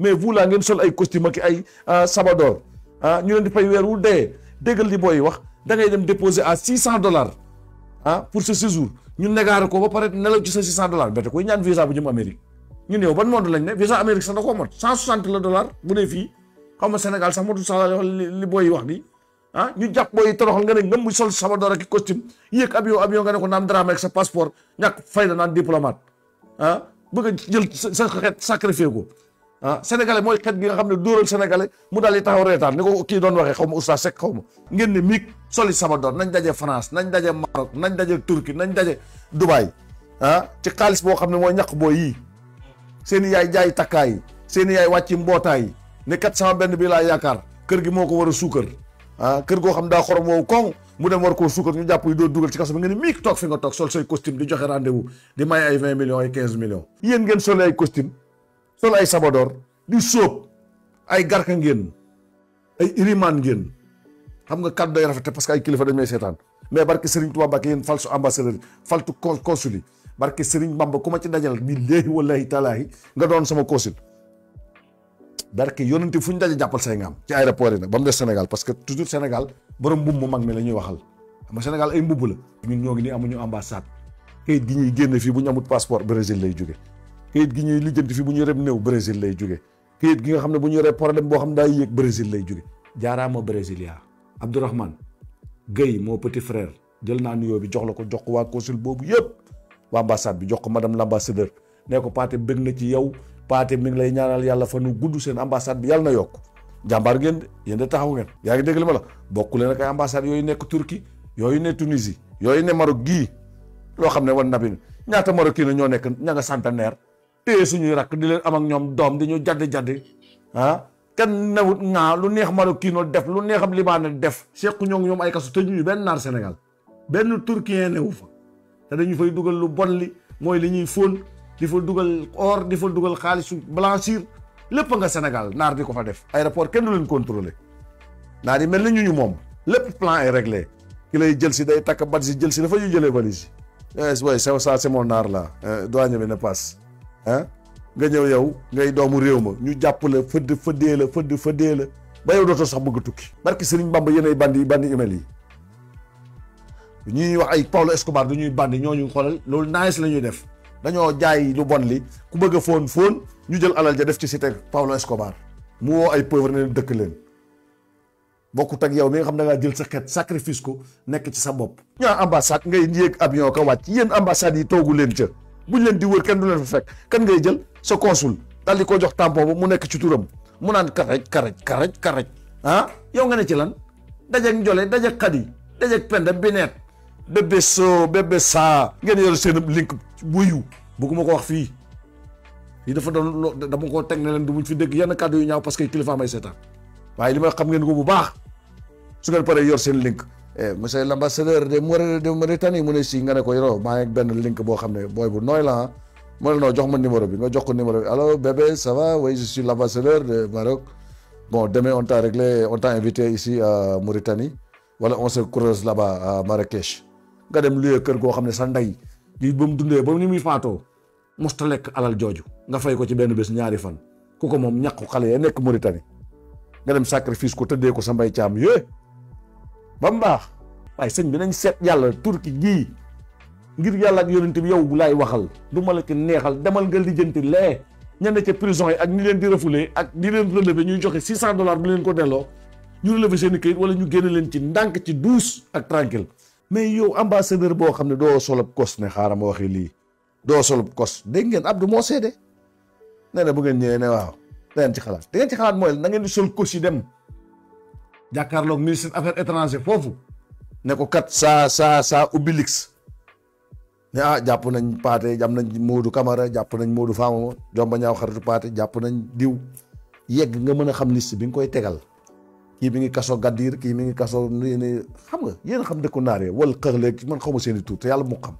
mais vous là ngeen sol ay costume ak ay sabador ñu leen di fay weer wu dee déggal li booy wax da ngay dem déposer à $600 pour ce séjour ñu négaare ko ba pare nelaw ci sa $600 bete koy ñaan visa bu jëm Amérique ñu ne yow ban monde lañ ne visa Amérique sax da koo mot $160 bu dee fii xaw ma Sénégal sax motul sax li booy wax di ñu jàpp booy toroxal nga ne ngëm mu sol sabador ak costume yéeg avion nga ne ko naan drame ak sa passeport ñàkk fayda naan diplomate bëgg a jël sa xeet sacrifié ko sénégalais mooy xeet gi nga xam ne dóoral sénégalais mu daal di taxaw reetaan ni ko kii doon waxee xaw ma oustaz Seck xaw ma ngeen ne miig soli sabador nañ daje France nañ daje Maroc nañ daje Turquie nañ daje Dubaï ci xaalis boo xam ne mooy ñàkk booy yii seen i yaay jaay takkaay yi seen i yaay wàcci mbootaay yi ne kat sama benn bi laa yaakaar kër gi moo ko war a suukar kër goo xam daa xorom woowu koŋ mu dem war koo suukar ñu jàpp yi doo dugal ci kaso bi nga ne miig toog fi nga toog sol say costume di joxe rendez-vous di may ay 20 millions ay 15 millions yéen ngeen sol ay costume sol ay sabador di sóob ay garka ngeen ay irimaan ngeen xam nga kàddu day rafete parce que ay kilifa dañ may seetaan mais barke Serigne Touba Mbacké yéen falsu ambassadeur faltu consul yi barke Serigne Bamba ku ma ci dajal billahi wallahi taalaahi nga doon sama consul barke yonente fu ñu daje jàppal say ngaam ci aéroport yi nag ba mu des Sénégal parce que toujours Sénégal borom mbubb mu mag mi la ñuy waxal xam nga Sénégal ay mbubb la ñun ñoo ngi nii amuñu ambassade kayit gi ñuy génne fii bu ñu amut passeport Brésil lay jóge kayit gi ñuy lijjanti fii bu ñu reb néew Brésil lay jóge kayit gi nga xam ne bu ñu yoree problème boo xam ne daa yéeg Brésil lay jóge jaaraama Brésilia Abdourahmane Gueye moo petit frère jël naa nuyoo bi jox la ko jox ko waa consul boobu yëpp waa ambassade bi jox ko madame l'ambassadeur nee ko Pathé bëgg na ci yow Pathé mi ngi lay ñaanal yàlla fa nu gudd seen ambassade bi yàlla na yokk jàmbaar ngeen de yéen de taxaw ngeen yaa ngi dégg li ma la bokku leen ak ay ambassade yooyu nekk Turquie yooyu ne Tunisie yooyu ne Maroc gii loo xam ne wan nabi ñaata Marocain na ñoo nekk ña nga centenaire téye suñuy rakk di leen am ak ñoom doom di ñu jaddi kenn newut ngaa lu neex Marocain def lu neexam libaane def sequ ñoo ngi ñoom ay kasu tëj ñu benn naar Sénégal benn Turquien newu fa te dañu fay dugal lu bon li mooy li ñuy fóon di fa dugal or di fa dugal xaalisu blanchir lépp nga Sénégal naar di ko fa def aéroport kenn du leen contrôler naar yi mel na ñu moom lépp plan est réglé ki lay jël si day takk bat si jël si dafa ñu jëlee valise yi way ça c'est mon naar là douane bi ne passe nga ñëw yow ngay doomu réew ma ñu jàpp la fëddee la ba yow dootoo sax bëgg a tukki barki Sëriñ Bamba yéen ay bandi email yi ñuy wax ay Paulo Escobar du ñuy bandi ñooñu xoolal loolu nice la ñuy def dañoo jaay lu bon li ku bëgg a foon ñu jël alal ja def ci cité Paulo Escobar mu woo ay pauvre ne dëkk leen bokkut ak yow mi nga xam da ngaa jël sa xeet sacrifice ko nekk ci sa bopp ñaa ambassade ngay yéeg avion ko wàcc yéen ambassade yi toogu leen ca buñ leen di wër kenn du leen fa fekk kan ngay jël sa consul daal di ko jox tampon ba mu nekk ci turam mu naan karaj yow nga ne ci lan dajeeg njole dajeeg xadi dajeeg penda bineet bébé saa ngeen yor seen link buyu bëgguma ko wax fii dafa doon dama ko teg ne leen du muñ fi dégg yenn kàddu yu ñaaw parce que kilifa may seetaan waaye li may xam ngeen ko bu baax su ngeen paree yor seen link monsieur l'ambassadeur de Mauritanie mu ne si nga ne ko yoroo maa ngi benn link boo xam ne booy bu nooy la mu ne non jox ma numéro bi nga jox ko numéro bi allo bébé ça va oui je suis l'ambassadeur de Maroc bon demain on t'a invité ici à Mauritanie wala on se croise là-bas à Marrakech nga dem luyee kër goo xam ne sa ndey lii ba mu dundee ba ni muy faatoo mosta lekk alal jooju nga fay ko ci benn bés ñaari fan ku ko moom ñàkku xale ya nekk Mauritanie nga dem sacrifice ko tëddee ko sa mbay caam ba mu baax waaye sëñ bi nañ seet yàlla turki gii ngir yàlla ak yonent bi yow bu laay waxal du ma la ko neexal demal nga lijjanti lee ñenn ca prison yi ak ñi leen di refoulé ak ñi leen relevé ñuy joxe $600 bu leen ko delloo ñu relevé seen i kayit wala ñu génne leen ci ndànk ci douce ak tranquille mais yow ambassadeur boo xam ne doo solab kos ne xaaral ma waxee lii doo solab kos dégg ngeen Abdou moo seede nee na bu ngeen ñëwee ne waaw da ngeen ci xalaat mooy na ngeen di sol kos yi dem jàkkaarloog ministre affaires étrangères foofu ne ko kat saa Ubbilix ne jàpp nañ Pathé jàpp nañ Modou Camara jàpp nañ Modou Fama jomba ñaaw xaritu Pathé jàpp nañ diw yegg nga mën a xam liste bi nga koy tegal kii mi ngi kaso Gadir kii mi ngi kaso ni xam nga yéen xam dëkku naaree wala xërleeg man xaw ma seen i tur te yàlla mu xam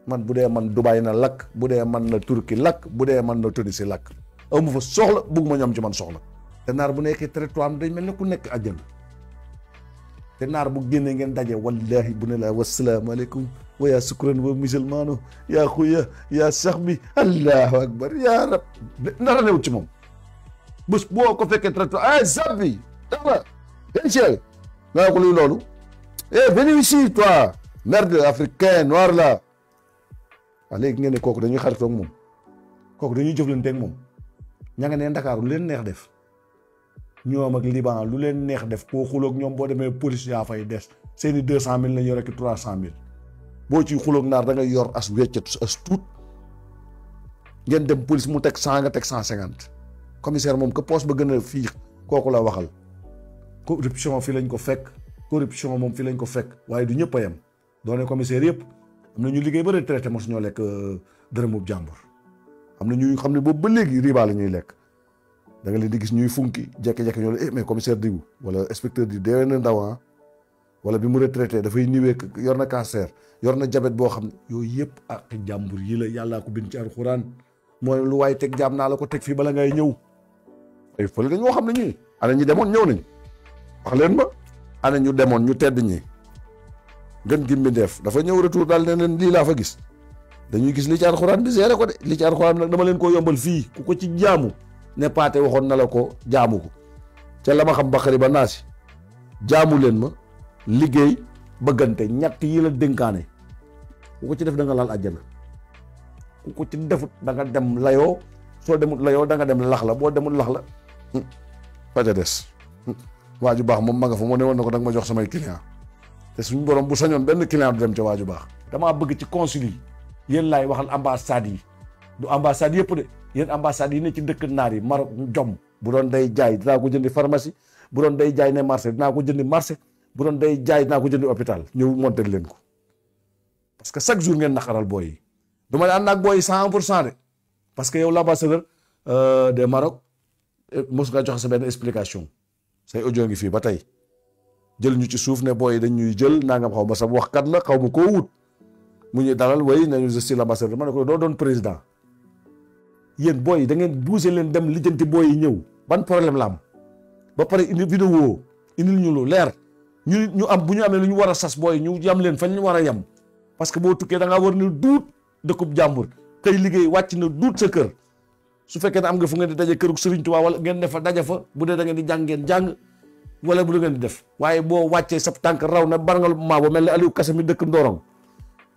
man bu dee man Dubaï na lakk bu dee man na Turquie lakk bu dee man na Tunisie lakk amu fa soxla bëgguma ñoom ci man soxla te naar bu nekkee territoire am dañ mel ne ku nekk àjjana te naar bu génnee ngeen daje wallahi bu ne la wasalaamaaleykum wa yaa sukran wa musulmano yaa xuya yaa sax bi allahu akbar yaa rab nara newut ci moom bés boo ko fekkee traité Zambi dara Michel nga ko luy loolu venez ici toi merde africain noir là waaw léegi ngeen ne kooku dañuy xaritoo ak moom kooku dañuy jëflante ak moom ña nga ne Dakar lu leen neex def ñoom ak Liban lu leen neex def koo xuloog ñoom boo demee police yaa fay des seeni 200 000 lañ yor ak 300 000 boo ciy xuloog naar da ngay yor as weccet as tuut ngeen dem police mu teg 100 nga teg 150 commissaire moom que poste ba gën a fii kooku la waxal corruption fii lañ ko fekk corruption moom fii lañ ko fekk waaye du ñëpp a yem doone commissaire yëpp am na ñu liggéey ba retraité mosu ñoo lekk dërëmub jàmbur am na ñu xam ne boobu ba léegi riba la ñuy lekk da nga leen di gis ñuy funki jekki-jekki ñoo la mais commissaire diw wala inspecteur diw deewee na ndaw wala bi mu retraité dafay niwee yor na cancer yor na diabète boo xam ne yooyu yëpp ak jàmbur yi la yàllaa ko bind ci alxuraan mooy lu waaye teg jaam naa la ko teg fii bala ngay ñëw ay fële dañoo xam ne ñii ana ñi demoon ñëw nañ wax leen ma ana ñu demoon ñu tedd ñi gën gi mbindeef dafa ñëw retour daal ne leen lii laa fa gis dañuy gis li ci alxuraan di seere ko de li ci alxuraan nag dama leen koo yombal fii ku ko ci jaamu ne paate waxoon na la ko jaamu ko ca la ma xam baqari ba naasi jaamu leen ma liggéey bëggante ñett yi la dénkaane ku ko ci def da nga laal àjjana ku ko ci defut da nga dem layoo soo demut layoo da nga dem lax la boo demut lax la fa ca des waa ju baax moom ma nga fa moo ne woon na ko da nga ma jox samay client te suñu borom bu sañoon benn client du dem ca waa ju baax damaa bëgg ci consul yi yéen laay waxal ambassade yi du ambassade yëpp de yéen ambassade yi ne ci dëkk naar yi Maroc jom bu doon day jaay dinaa ko jëndi pharmacie bu doon day jaay ne marché dinaa ko jëndi marché bu doon day jaay dinaa ko jëndi hôpital ñëw monté leen ko parce que chaque jour ngeen naqaral booy yi du ma ne ànd naag booy yi 100% de parce que yow l'ambassadeur de Maroc mos nga joxe sa benn explication say audio ngi fii ba tey jël ñu ci suuf ne booy yi dañ ñuy jël nangam xaw ma sa waxkat la xaw ma koo wut mu ñuy dalal way nañu je suis l'ambassadeur ma ne ko doo doon président yéen booy yi da ngeen bougé leen dem lijjanti booy yi ñëw ban problème la am ba pare indi vidéo indil ñu lu leer ñu am bu ñu amee lu ñu war a sas booy ñu yam leen fañ ñu war a yem parce que boo tukkee da ngaa war ne duut dëkkub jàmbur kay liggéey wàcc na duut sa kër su fekkee ne am nga fu ngeen di daje kërug Sëriñ Tuubaa wala ngeen ne fa daje fa bu dee da ngeen di jàng ngeen jàng wala bu ngeen di def waaye boo wàccee sa tànk raw na bar nga maa ba mel ne Aliou Kassé mi dëkk Ndorong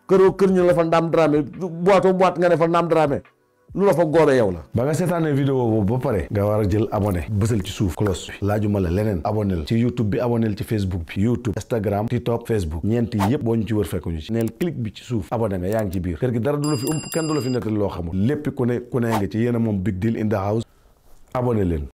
kër ñu la fa Ndaam Dramé boîte nga ne fa Ndaam Dramé lu la fa góobee yow la. ba nga seetaanee vidéo boobu ba pare nga war a jël abonné bësal ci suuf cloche bi laajuma la leneen abonné ci YouTube bi abonné ci Facebook bi YouTube Instagram TikTok Facebook ñeent yi yëpp boo ñu ci wër fekk ñu ci neel clic bi ci suuf abonné nga yaa ngi ci biir kër gi dara du la fi kenn du la fi nettali loo xamul lépp ku ne nga ci yéen a moom big deal in the house abonné leen.